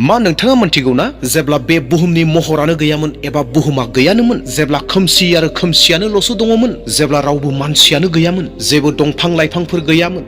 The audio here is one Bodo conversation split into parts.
मा नोंथाङा मिन्थिगौ ना जेब्ला बे बुहुमनि महरानो गैयामोन एबा बुहुमा गैयानोमोन जेब्ला खोमसि आरो खोमसियानोल'सो दङमोन जेब्ला रावबो मानसियानो गैयामोन जेबो दंफां लाइफांफोर गैयामोन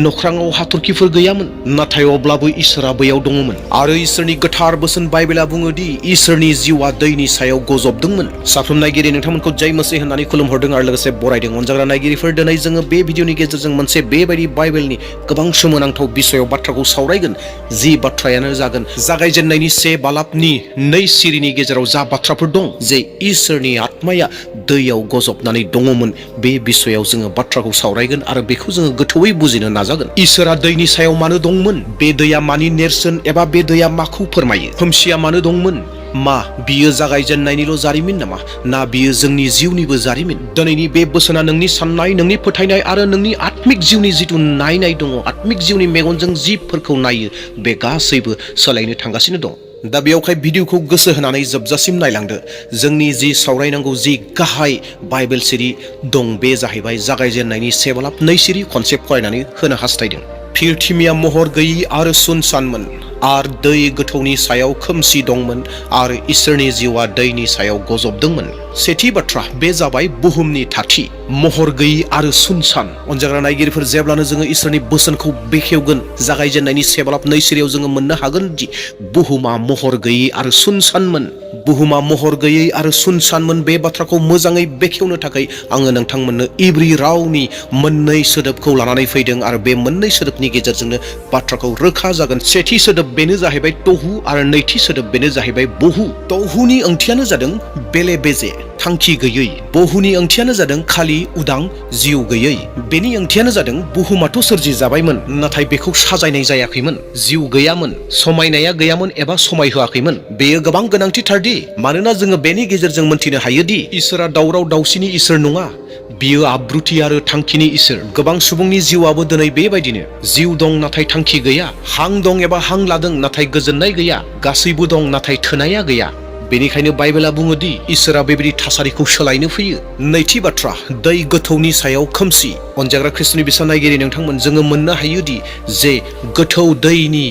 नख्राङाव हाथरखिफोर गैयामोन नाथाय अब्लाबो इसोरा बैयाव दङमोन आरो इसोरनि गोथार बोसोन बाइबेला बुङो दि इसोरनि जिउआ दैनि सायाव गजबदोंमोन। साफ्रोम नायगिरि नोंथांमोनखौ जय मसीह होननानै खुलुमहरदों आरो लोगोसे बरायदों। अनजाग्रा नायगिरिफोर दिनै जोङो बे भिडिअनि गेजेरजों मोनसे बेबायदि बाइबेलनि गोबां सोमोनांथाव बिसयाव बाथ्राखौ सावरायगोन जि बाथ्रायानो जागोन जागायजेननायनि से बालाबनि 2 सिरिनि गेजेराव जा बाथ्राफोर दं जे इसोरनि आत्माया दैयाव गजबनानै दङमोन बे बिसयाव जोङो बाथ्राखौ सावरायगोन आरो बेखौ जोङो गोथौयै बुजिनो नाजागोन। इसोरा दैनि सायाव मानो दंमोन? बे दैया मानि नेरसोन एबा बे दैया माखौ फोरमायो? खोमसिया मानो दंमोन? मा बियो जागायजेननायनिल' जारिमिन नामा? ना बियो जोंनि जिउनिबो जारिमिन? दिनैनि बे बोसोना नोंनि साननाय, नोंनि फोथायनाय आरो नोंनि आत्मिक जिउनि जिथु नायनाय दङ, आत्मिक जिउनि मेगनजों जिफोरखौ नायो बे गासैबो सोलायनो थांगासिनो दं। दा बेयावहाय भिडिअखौ गोसो होनानै जोबजासिम नायलांदो। जोंनि जि सावरायनांगौ जि गाहाय बाइबेल सिरि दं बे जाहैबाय जागायजेननायनि 1 बालाब 2 सिरि खनसे फरायनानै होनो हास्थायदों। पृथिबिया महर गैयि आरो सुनसानमोन आरो दै गोथौनि सायाव खोमसि दंमोन आरो इसोरनि जिउआ दैनि सायाव गजबदोंमोन। सेथि बाथ्रा बे जाबाय बुहुमनि थाथि महर गैयि आरो सुनसान। अनजाग्रा नायगिरिफोर जेब्लानो जोङो इसोरनि बोसोनखौ बेखेवगोन जागायजेननायनि 1 बालाब 2 सिरियाव जोङो मोननो हागोन दि बुहुमा महर गैयि आरो सुनसानमोन। बुहुमा महर गैयै आरो सुनसानमोन बे बाथ्राखौ मोजाङै बेखेवनो थाखाय आङो नोंथांमोननो इब्रि रावनि मोननै सोदोबखौ लानानै फैदों आरो बे मोननै सोदोबनि गेजेरजोंनो बाथ्राखौ रोखा जागोन। सेथि सोदोब बेनो जाहैबाय तहु आरो नैथि सोदोब बेनो जाहैबाय बहु। तहुनि ओंथियानो जादों बेले बेजे, थांखि गैयै। बहुनि ओंथियानो जादों खालि उदां, जिउ गैयै। बेनि ओंथियानो जादों बुहुमाथ' सोरजि जाबायमोन नाथाय बेखौ साजायनाय जायाखैमोन, जिउ गैयामोन, समायनाया गैयामोन एबा समाय होआखैमोन। बेयो गोबां गोनांथिथारदि मानोना जोङो बेनि गेजेरजों मोनथिनो हायोदि इसोरा दावराव दावसिनि इसोर नङा, बियो आब्रुथि आरो थांखिनि इसोर। गोबां सुबुंनि जिउआबो दिनै बेबायदिनो जिउ दं नाथाय थांखि गैया, हां दं एबा हां लादों नाथाय गोजोननाय गैया, गासैबो दं नाथाय थोनाया गैया। बेनिखायनो बाइबेला बुङो दि इसोरा बेबायदि थासारिखौ सोलायनो फैयो। नैथि बाथ्रा दै गोथौनि सायाव खोमसि। अनजाग्रा ख्रिस्टनि बिसा नायगिरि नोंथांमोन जोङो मोननो हायोदि जे गोथौ दैनि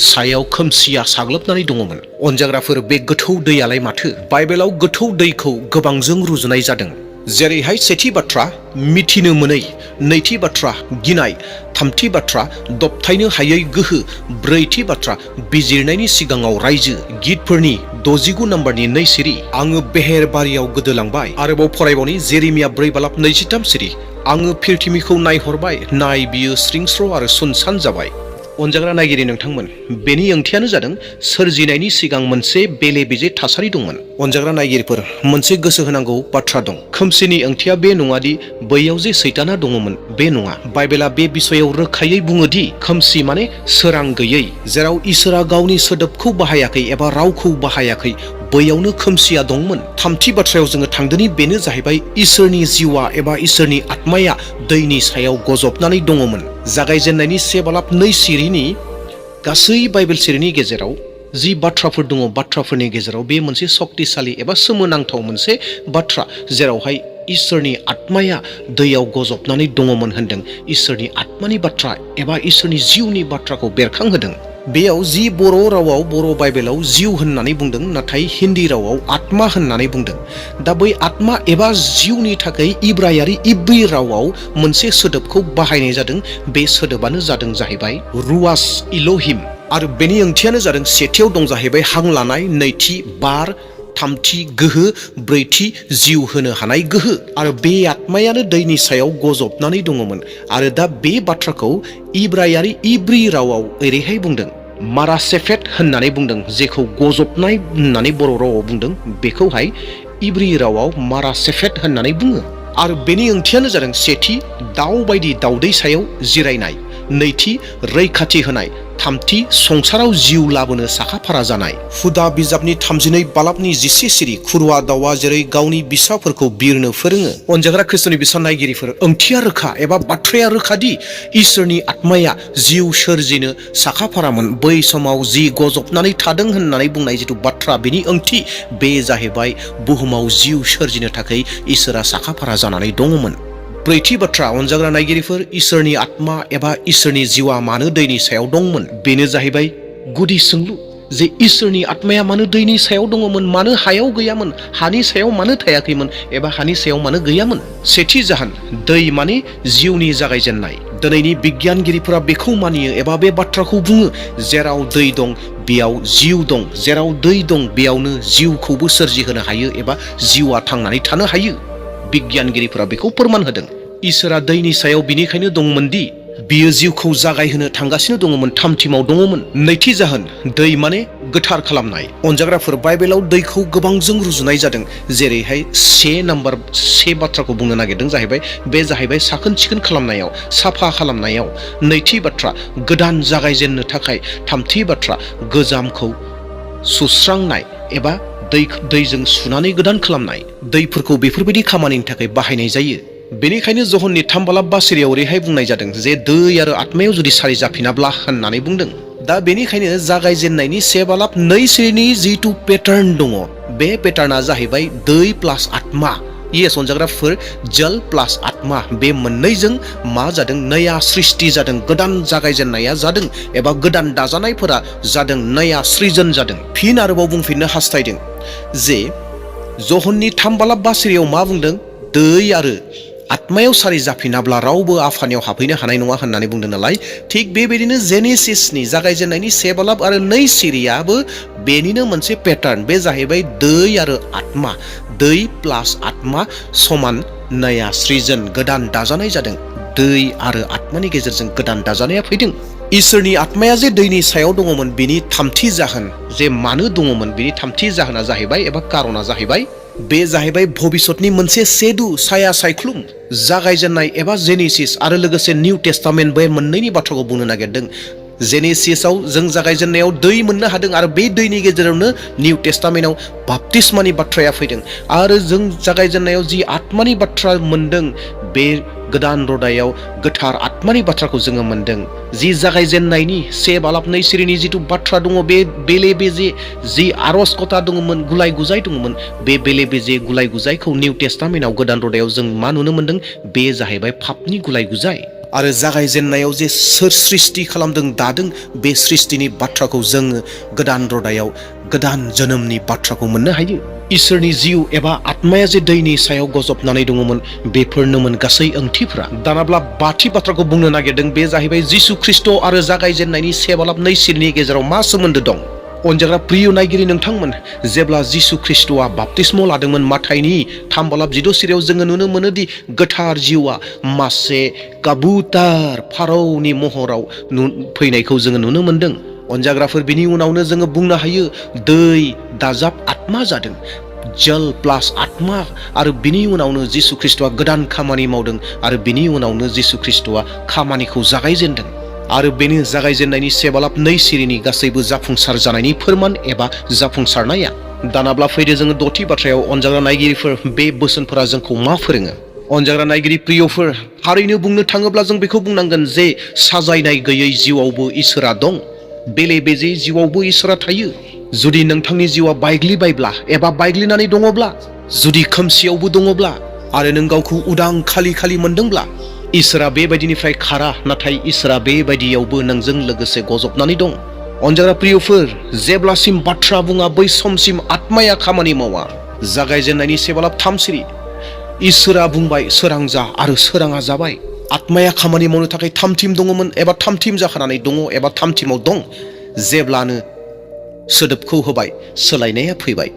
सायाव खोमसिया साग्लोबनानै दङमोन। अनजाग्राफोर बे गोथौ दैयालाय माथो? बाइबेलाव गोथौ दैखौ गोबांजों रुजुनाय जादों। जेरैहाय सेथि बाथ्रा मिथिनो मोनै, नैथि बाथ्रा गिनाय, थामथि बाथ्रा दबथायनो हायै गोहो, ब्रैथि बाथ्रा बिजिरनायनि सिगाङाव रायजो। गितफोरनि 69 नम्बरनि 2 सिरि। आङो बेहेरबारियाव गोदोलांबाय। आरोबाव फरायबावनि जेरेमिया 4 बालाब 23 सिरि। आङो पृथिबिखौ नायहरबाय, नाय बियो स्रिंस्र' आरो सुनसान जाबाय। अनजाग्रा नायगिरि नोंथांमोन बेनि ओंथियानो जादों सोरजिनायनि सिगां मोनसे बेले बेजे थासारि दंमोन। अनजाग्रा नायगिरिफोर मोनसे गोसो होनांगौ बाथ्रा दं। खोमसिनि ओंथिया बे नङादि बैयाव जे सैताना दङमोन, बे नङा। बाइबेला बे बिसयाव रोखायै बुङोदि खोमसि माने सोरां गैयै। जेराव इसोरा गावनि सोदोबखौ बाहायाखै एबा रावखौ बाहायाखै बैयावनो खोमसिया दंमोन। थामथि बाथ्रायाव जोङो थांदोनि बेनो जाहैबाय इसोरनि जिउआ एबा इसोरनि आत्माया दैनि सायाव गजबनानै दङमोन। जागायजेननायनि 1 बालाब 2 सिरिनि गासै बाइबेल सिरिनि गेजेराव जि बाथ्राफोर दङ बाथ्राफोरनि गेजेराव बे मोनसे सक्तिशालि एबा सोमोनांथाव मोनसे बाथ्रा जेरावहाय इसोरनि आत्माया दैयाव गजबनानै दङमोन होनदों। इसोरनि आत्मानि बाथ्रा एबा इसोरनि जिउनि बाथ्राखौ बेरखांहोदों। बेयाव जि बर' रावाव बर' बाइबेलाव जिउ होननानै बुंदों नाथाय हिन्दी रावाव आत्मा होननानै बुंदों। दा बै आत्मा एबा जिउनि थाखाय इब्रायारि इब्रि रावाव मोनसे सोदोबखौ बाहायनाय जादों। बे सोदोबानो जादों जाहैबाय रुवास इल'हिम आरो बेनि ओंथियानो जादों सेथियाव दं जाहैबाय हां लानाय, नैथि बार, थामथि गोहो, ब्रैथि जिउ होनो हानाय गोहो आरो बे आत्मायानो दैनि सायाव गजबनानै दङमोन। आरो दा बे बाथ्राखौ इब्रायारि इब्रि रावाव ओरैहाय बुंदों मारासेफेट होननानै बुंदों, जेखौ गजबनाय होननानै बर' रावाव बुंदों बेखौहाय इब्रि रावाव मारासेफेट होननानै बुङो। आरो बेनि ओंथियानो जादों सेथि दाउ बायदि दाउदै सायाव जिरायनाय, नैथि रैखाथि होनाय, थामथि संसाराव जिउ लाबोनो साखाफारा जानाय। हुदा बिजाबनि 32 बालाबनि 11 सिरि। खुरुवा दाउआ जेरै गावनि बिसाफोरखौ बिरनो फोरोङो। अनजाग्रा ख्रिस्टनि बिसा नायगिरिफोर ओंथिया रोखा एबा बाथ्राया रोखादि इसोरनि आत्माया जिउ सोरजिनो साखाफारामोन। बै समाव जि गजबनानै थादों होननानै बुंनाय जिथु बाथ्रा बेनि ओंथि बे जाहैबाय बुहुमाव जिउ सोरजिनो थाखाय इसोरा साखाफारा जानानै दङमोन। ब्रैथि बाथ्रा अनजाग्रा नायगिरिफोर इसोरनि आत्मा एबा इसोरनि जिउआ मानो दैनि सायाव दंमोन? बेनो जाहैबाय गुदि सोंलु। जे इसोरनि आत्माया मानो दैनि सायाव दङमोन, मानो हायाव गैयामोन, हानि सायाव मानो थायाखैमोन एबा हानि सायाव मानो गैयामोन। सेथि जाहोन, दै माने जिउनि जागायजेननाय। दिनैनि बिगियानगिरिफोरा बेखौ मानियो एबा बे बाथ्राखौ बुङो, जेराव दै दं बेयाव जिउ दं, जेराव दै दं बेयावनो जिउखौबो सोरजिहोनो हायो एबा जिउआ थांनानै थानो हायो। बिगियानगिरिफोरा बेखौ फोरमान होदों। इसोरा दैनि सायाव बिनिखायनो दंमोन दि बियो जिउखौ जागायहोनो थांगासिनो दङमोन, थामथिमाव दङमोन। नैथि जाहोन, दै माने गोथार खालामनाय। अनजाग्राफोर, बाइबेलाव दैखौ गोबांजों रुजुनाय जादों। जेरैहाय से बाथ्राखौ बुंनो नागिरदों जाहैबाय, बे जाहैबाय साखोन सिखोन खालामनायाव, साफा खालामनायाव। नैथि बाथ्रा, गोदान जागायजेननो थाखाय। थामथि बाथ्रा, गोजामखौ सुस्रांनाय एबा दैजों सुनानै गोदान खालामनाय। दैफोरखौ बेफोरबायदि खामानिनि थाखाय बाहायनाय जायो। बेनिखायनो जहननि 3:12 ओरैहाय बुंनाय जादों जे दै आरो आत्मायाव जुदि सारि जाफिनाब्ला होननानै बुंदों। दा बेनिखायनो जागायजेननायनि 1:2 सिरिनि जिथु पेटार्न दङ, बे पेटार्ना जाहैबाय दै प्लास आत्मा। येस अनजाग्राफोर, जल प्लास आत्मा, बे मोननैजों मा जादों? नया सृष्टि जादों, गोदान जागायजेननाया जादों एबा गोदान दाजानायफोरा जादों, नया सृजन जादों। फिन आरोबाव बुंफिननो हास्थायदों जे जहननि 3:12 मा बुंदों? दै आरो आत्मायाव सारि जाफिनाब्ला रावबो आफानियाव हाबहैनो हानाय नङा होननानै बुंदों नालाय, थिग बेबायदिनो जेनेसिसनि जागायजेननायनि 1:2 सिरियाबो बेनिनो मोनसे पेटार्न। बे जाहैबाय दै आरो आत्मा, दै प्लास आत्मा समान नया सृजन, गोदान दाजानाय जादों। दै आरो आत्मानि गेजेरजों गोदान दाजानाया फैदों। इसोरनि आत्माया जे दैनि सायाव दङमोन, बिनि थामथि जाहोन, जे मानो दङमोन बिनि थामथि जाहोना जाहैबाय एबा कारना जाहैबाय, बे जाहैबाय भबिष्यतनि मोनसे सेदु, साया सायख्लुम। जागायजेननाय एबा जेनेसिस आरो लोगोसे निउ टेस्टामेन्ट, बे मोननैनि बाथ्राखौ बुंनो नागिरदों। जेनेसिसआव जों जागायजेननायाव दै मोननो हादों आरो बे दैनि गेजेरावनो निउ टेस्टामेन्टआव बाप्तिस्मानि बाथ्राया फैदों। आरो जों जागायजेननायाव जि आत्मानि बाथ्रा मोनदों, बे गोदान रदायाव गोथार आत्मानि बाथ्राखौ जोङो मोनदों। जि जागायजेननायनि 1:2 सिरिनि जिथु बाथ्रा दङ, बे बेले बेजे जि आरज कथा दङमोन, गुलाय गुजाय दङमोन, बे बेले बेजे गुलाय गुजायखौ निउ टेस्टामेन्टआव गोदान रदायाव जों मा नुनो मोनदों? बे जाहैबाय पापनि गुलाय गुजाय। आरो जागायजेननायाव जे सोर सृष्टि खालामदों, दादों, बे सृष्टिनि बाथ्राखौ जोङो गोदान रदायाव गोदान जोनोमनि बाथ्राखौ मोननो हायो। इसोरनि जिउ एबा आत्माया जे दैनि सायाव गजबनानै दङमोन, बेफोरनोमोन गासै ओंथिफ्रा। दानाब्ला 5थि बाथ्राखौ बुंनो नागिरदों, बे जाहैबाय जिसु ख्रिस्ट आरो जागायजेननायनि 1:2 सिरिनि गेजेराव मा सोमोन्दो दं। अनजाग्रा प्रिय नायगिरि नोंथांमोन, जेब्ला जिसु ख्रिस्टआ बाप्तिस्म लादोंमोन, माथाइनि 3:16 सिरियाव जोङो नुनो मोनोदि गोथार जिउआ मासे काबुतार फारौनि महराव फैनायखौ जोङो नुनो मोनदों। अनजाग्राफोर, बिनि उनावनो जोङो बुंनो हायो दै दाजाब आत्मा जादों, जल प्लास आत्मा, आरो बिनि उनावनो जिसु ख्रिस्टआ गोदान खामानि मावदों आरो बिनि उनावनो जिसु ख्रिस्टआ खामानिखौ जागायजेनदों। आरो बेनो जागायजेननायनि 1:2 सिरिनि गासैबो जाफुंसार जानायनि फोरमान एबा जाफुंसारनाया। दानाब्ला फैदो जोङो 6थि बाथ्रायाव। अनजाग्रा नायगिरिफोर, बे बोसोनफोरा जोंखौ मा फोरोङो? अनजाग्रा नायगिरि प्रियफोर, थारैनो बुंनो थाङोब्ला जों बेखौ बुंनांगोन जे साजायनाय गैयै जिउआवबो इसोरा दं, बेले बेजे जिउआवबो इसोरा थायो। जुदि नोंथांनि जिउआ बायग्लिबायब्ला एबा बायग्लिनानै दङब्ला, जुदि खोमसियावबो दङब्ला आरो नों गावखौ उदां खालि मोनदोंब्ला, इसोरा बेबायदिनिफ्राय खारा, नाथाय इसोरा बेबायदियावबो नोंजों लोगोसे गजबनानै दं। अनजाग्रा प्रियफोर, जेब्लासिम बाथ्रा बुङा बै समसिम आत्माया खामानि मावा। जागायजेननायनि 1:3 सिरि, इसोरा बुंबाय सोरां जा आरो सोराङा जाबाय। आत्माया खामानि मावनो थाखाय थामथिम दङमोन एबा थामथिम जाखानानै दङ एबा थामथिमाव दं। जेब्लानो सोदोबखौ होबाय, सोलायनाया फैबाय,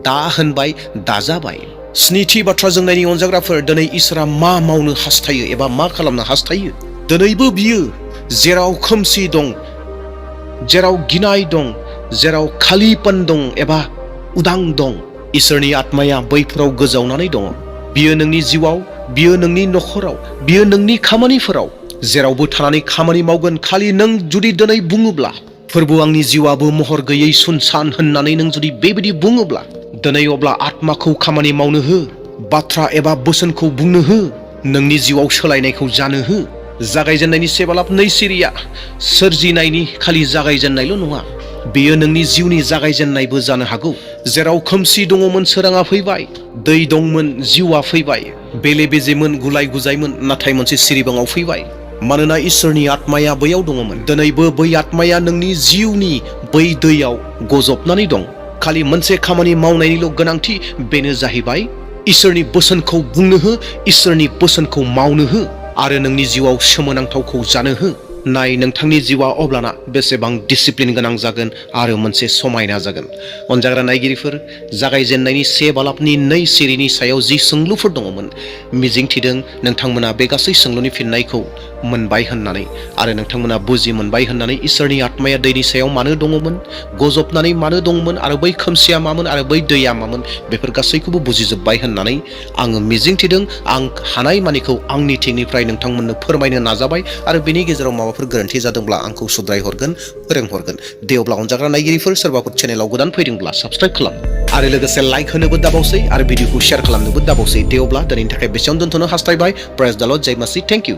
दा होनबाय, दाजाबाय। 7थि बाथ्रा जों नायनि अनजाग्राफोर, दिनै इसोरा मा मावनो हास्थायो एबा मा खालामनो हास्थायो? दिनैबो बियो जेराव खोमसि दं, जेराव गिनाय दं, जेराव खालिपन दं एबा उदां दं, इसोरनि आत्माया बैफोराव गोजावनानै दङ। बियो नोंनि जिउआव, बियो नोंनि नखराव, बियो नोंनि खामानिफोराव जेरावबो थानानै खामानि मावगोन। खालि नों जुदि दिनै बुङोब्ला, फोरबो आंनि जिउआबो महर गैयै सुनसान होननानै नों जुदि बेबायदि बुङोब्ला, दिनै अब्ला आत्माखौ खामानि मावनो हो, बाथ्रा एबा बोसोनखौ बुंनो हो, नोंनि जिउआव सोलायनायखौ जानो हो। जागायजेननायनि 1:2 सिरिया सोरजिनायनि खालि जागायजेननायल' नङा, बेयो नोंनि जिउनि जागायजेननायबो जानो हागौ। जेराव खोमसि दङमोन, सोराङा फैबाय, दै दंमोन, जिउआ फैबाय, बेले बेजेमोन, गुलाय गुजायमोन, नाथाय मोनसे सिरिबाङाव फैबाय। मानोना इसोरनि आत्माया बैयाव दङमोन। दिनैबो बै आत्माया नोंनि जिउनि बै दैयाव गजबनानै दं। खालि मोनसे खामानि मावनायनिल' गोनांथि, बेनो जाहैबाय इसोरनि बोसोनखौ बुंनो हो, इसोरनि बोसोनखौ मावनो हो आरो नोंनि जिउआव सोमोनांथावखौ जानो हो। नाय नोंथांनि जिउआ अब्लाना बेसेबां डिसिप्लिन गोनां जागोन आरो मोनसे समायना जागोन। अनजाग्रा नायगिरिफोर, जागायजेननायनि 1 बालाबनि 2 सिरिनि सायाव जि सोंलुफोर दङमोन, मिजिंथिदों नोंथांमोना बे गासै सोंलुनि फिननायखौ मोनबाय होननानै आरो नोंथांमोना बुजि मोनबाय होननानै। इसोरनि आत्माया दैनि सायाव मानो दङमोन, गजबनानै मानो दङमोन आरो बै खोमसिया मामोन आरो बै दैया मामोन, बेफोर गासैखौबो बुजिजोब्बाय होननानै आङो मिजिंथिदों। आं हानायमानिखौ आंनि थिंनिफ्राय नोंथांमोननो फोरमायनो नाजाबाय आरो बेनि गेजेराव माबाफोर गोरोन्थि जादोंब्ला आंखौ सुद्रायहरगोन, फोरोंहरगोन। दे अब्ला अनजाग्रा नायगिरिफोर, सोरबाफोर चेनेलाव गोदान फैदोंब्ला साबस्क्राइब खालाम आरो लोगोसे लाइक होनोबो दाबावसै आरो भिडिअखौ शेयार खालामनोबो दाबावसै। दे अब्ला दिनैनि थाखाय बेसेयावनो दोनथ'नो हास्थायबाय। प्रेज द लर्ड, जय मासि, थेंक इउ।